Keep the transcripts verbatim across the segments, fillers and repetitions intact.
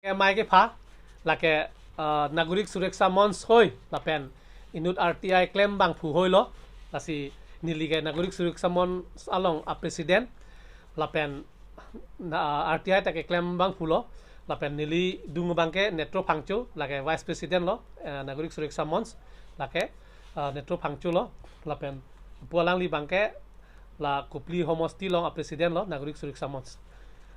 Amei kepha, lake, ah, Nagorik Suraksha Monch hoi, lapen inut R T I klem abangphu hoi lo, lasi neli ke Nagorik Suraksha Monch along a president, lapen na, R T I ta keklem abangphu lo, lapen neli dung abang ke Netro Phangcho, lake vice president lo, eh, Nagorik Suraksha Monch, lake, ah, Netro Phangcho lo, lapen pu alangli abang ke la Kopili homosti along a president lo, Nagorik Suraksha Monch.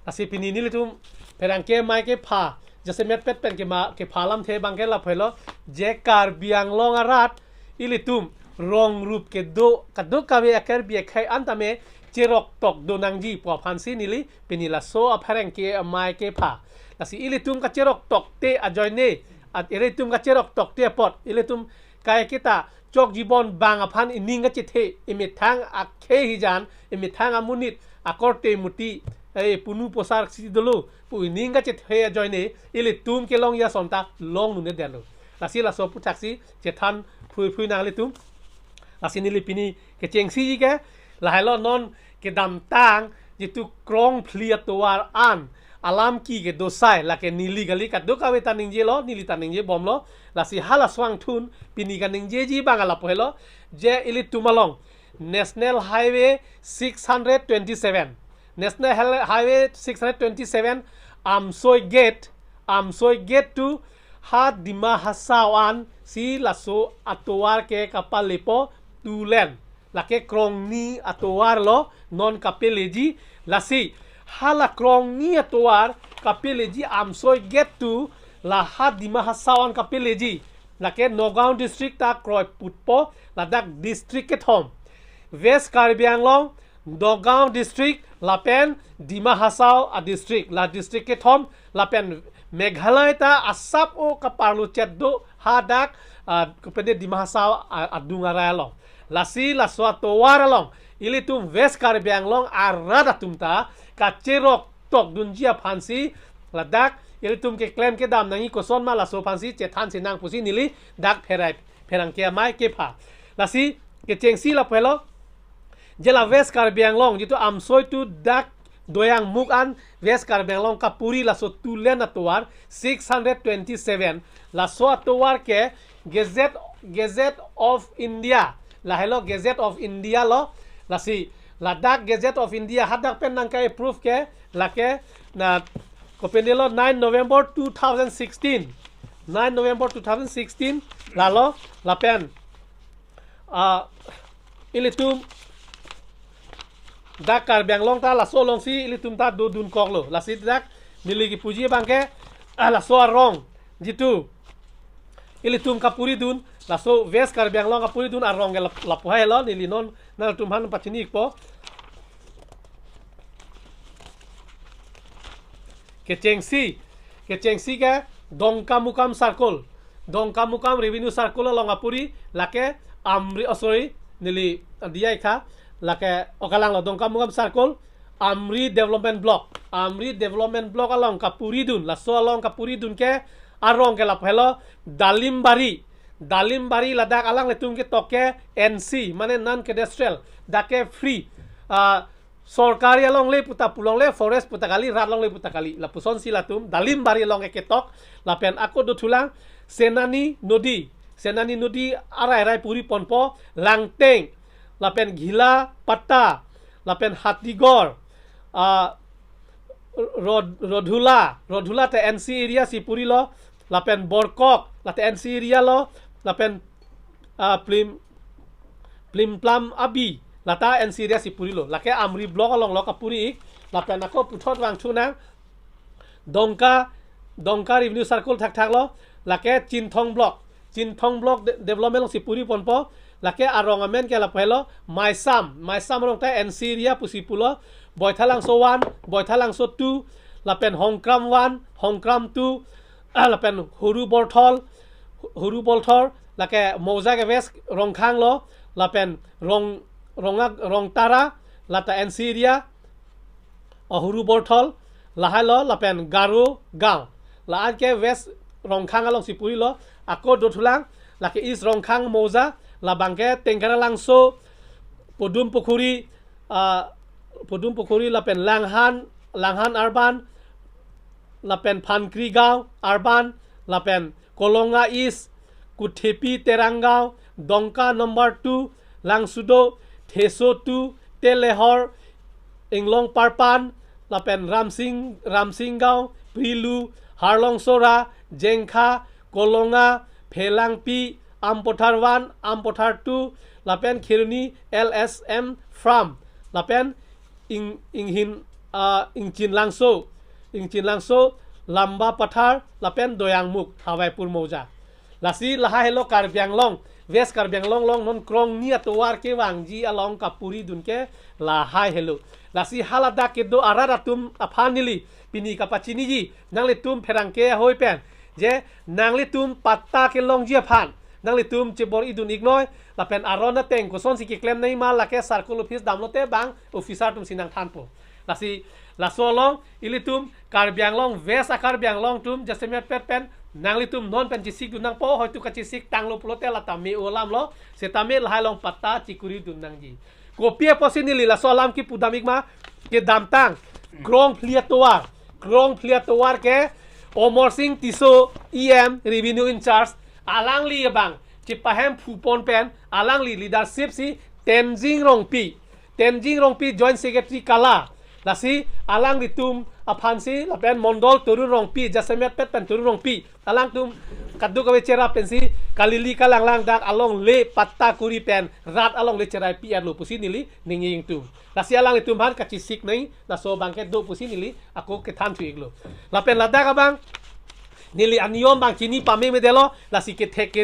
Lasi pini nelitum pherangke amei kepha, jasemet pet pen kema, kepha alamthe abang ke lapu helo, je Karbi Anglong arat, ilitum rong rup kedo, kadokave a-Karbi akhei an tame cheroktok do nangji pu aphansi neli pini laso apherangke amei kepha. Lasi ilitum kacheroktok te ajoine, at ilitum kacheroktok te apot, ilitum kai kita chok jibon bang aphan ining kachethe, imethang akhei hijan, imethang amonit, akorte moti, eh, punu posar si dolo pu ining kachethe ajoine, ilitum kelongji ason ta long nune detlo. Lasi laso aphuthaksi chethan phrui phrui nang ilitum. Lasi neli pini kechengsi ke, lahelo non kedamtang jitu krongphli atovar an alam ki kedo asai, lake neli kali, kadokave ta ningje lo, neli ta ningje bom lo. Lasi hala aswang thun pini kaningjeji abang lapu helo, je ilitum along National Highway six hundred twenty-seven, National Hel-, Highway six hundred twenty-seven, Amsoi Gate, Amsoi Gate to ha Dima Hasao ansi laso atovar ke kapalepo, two lane. Lake krongni atovar lo non kapeleji, lasi hala krongni atovar kapeleji Amsoi Gate to la ha Dima Hasao an kapeleji, lake Nagaon district ta kroiputpo, ladak district kethom, West Karbi Anglong, Nagaon district, lapen Dima Hasao a district, la district kethom, lapen Meghalaya ta asap o kaparluchet do hadak, ah, kopine Dima Hasao a, adung arai along. Lasi laso atovar along ilitum West Karbi Anglong arat atum ta kacheroktok dunji aphansi, ladak ilitum keklem kedam nangji koson ma, laso aphansi chethan sinang pusi neli dak pherai pherangke amei kepha. Lasi kechengsi lapu helo, je la West Karbi Anglong jitu Amsoi to dak Doyangmukh an West Karbi Anglong kapuri laso two lane atovar six hundred twenty-seven, laso atovar ke Gazette, Gazette of India, lahelo Gazette of India lo, lasi ladak Gazette of India hadak pen nangkai-approve ke, lake na kopine lo, nine November two thousand sixteen, nine November two thousand sixteen, lalo lapen, ah, ilitum dak Karbi Anglong ta laso alongsi ilitum ta dodun koklo. Lasi dak neli kipuji abang ke, ah, laso arong jitu ilitum kapuri dun, laso West Karbi Anglong kapuri dun arong ke lap-, lapu helo, neli non nangtum aphan pachini-ikpo. Kechengsi, kechengsi ke Dongkamukam Circle, Dongkamukam Revenue Circle along apuri, lake Amri, oh, sorry, neli diya-ik tha, lake, oh, kalang lo, Dongkamukam Circle, Amri Development Block, Amri Development Block along kapuri dun, laso along kapuri dun ke arong ke lapu helo Dalimbari, Dalimbari, ladak alanglitum ketok ke N C, mane non cadastral, dak ke free, ah, sorkari alongle puta pulongle, forest puta kali, rat alongle puta kali. Lapusonsi latum Dalimbari along ketok, lapen ako dothulang Senani Nodi, Senani Nodi arai arai puri ponpo, Langteng, lapen Ghila Patta, lapen Hatigor, ah, Rod-, Rodhula, Rodhula ta N C area si purilo, lapen Borkok, lata N C area lo, lapen, ah, Plim, Plimplam Abi, lata N C area si purilo. Lake Amri Block along lo kapuri-ik, lapen ako puthot vangthu nang, Dongka, Dongka Revenue Circle thakthak lo, lake Chinthong Block, Chinthong Block de-, Development along si puri ponpo, lake arong amen ke lapu helo Maisam, Maisam arong ta N C area pusi pulo, Boithalangso one, Boithalangso two, lapen Hongkram one, Hongkram two, ah, lapen Huru Borthol, Huru Borthol, lake Mouza ke West Rongkhang lo, lapen Rong, Rongak, Rongtara, lata N C area, oh, Huru Borthol, lahai lo, lapen Garo Gaon. La-an ke West Rongkhang along si purilo, ako dothulang, lake East Rongkhang Mouza, labang ke Tengkaralangso, Podum Pukhuri, ah, Podum Pukhuri lapen Langhan, Langhan Urban, lapen Phankri Gaon, Arban, lapen Kolonga East, Kuthepi Terang Gaon, Dongka number two, Langsudo, Theso two, Telehor, Inglong Parpan, lapen Ramsing, Ramsing Gaon, Prilu, Harlong Sora, Jengkha, Kolonga, Phelangpi, Ampothar one, Ampothar two, lapen Kheroni L S M Farm, lapen Ing, Inghin, ah, Ingchin Langso, Ingchin Langso, Lamba Pathar, lapen Doyangmukh, Hawaipur Mouza. Lasi lahai helo Karbi Anglong, West Karbi Anglong along non krongni atovar kevangji along kapuri dun ke lahai helo. Lasi haladak kedo arat atum aphan neli pini kapachiniji, nanglitum pherangke ahoi pen, je nanglitum patta kelongji aphan nanglitum chebor-i dun iknoi, lapen aron ateng kosonsi keklem nangji ma lake circle office damlote bang officer atumsi nangthanpo. Lasi laso along ilitum Karbi Anglong, West a-Karbi Anglong atum jasemet pet pen nanglitum non pen chesik dun nangpo, hoitu kachesik tanglo pulote la tame alamlo, setame lahai along patta chekuri dun nangji. Kopi apotsi neli laso alam kepu dam ik ma, kedamtang krongphli atovar, krongphli atovar ke Amarsing Tisso E M, Revenue in Charge, alangli abang chepahem phupon pen alangli leadership si Tenzing Rongpi, Tenzing Rongpi Joint Secretary Kala, lasi alanglitum aphansi lapen Mondol Torun Rongpi, jasemet pet pen Torun Rongpi, alangtum kadokave cherap pensi kalili kalanglang dak alongle patta kuri pen rat alongle cherai pi-etlo pusi neli ningjetung. Lasi alanglitum aphan kachesik nangji laso abang kedo pusi neli ako kethan thu iklo. Lapen ladak abang neli aniyom abang chini pame medelo, lasi kethek keri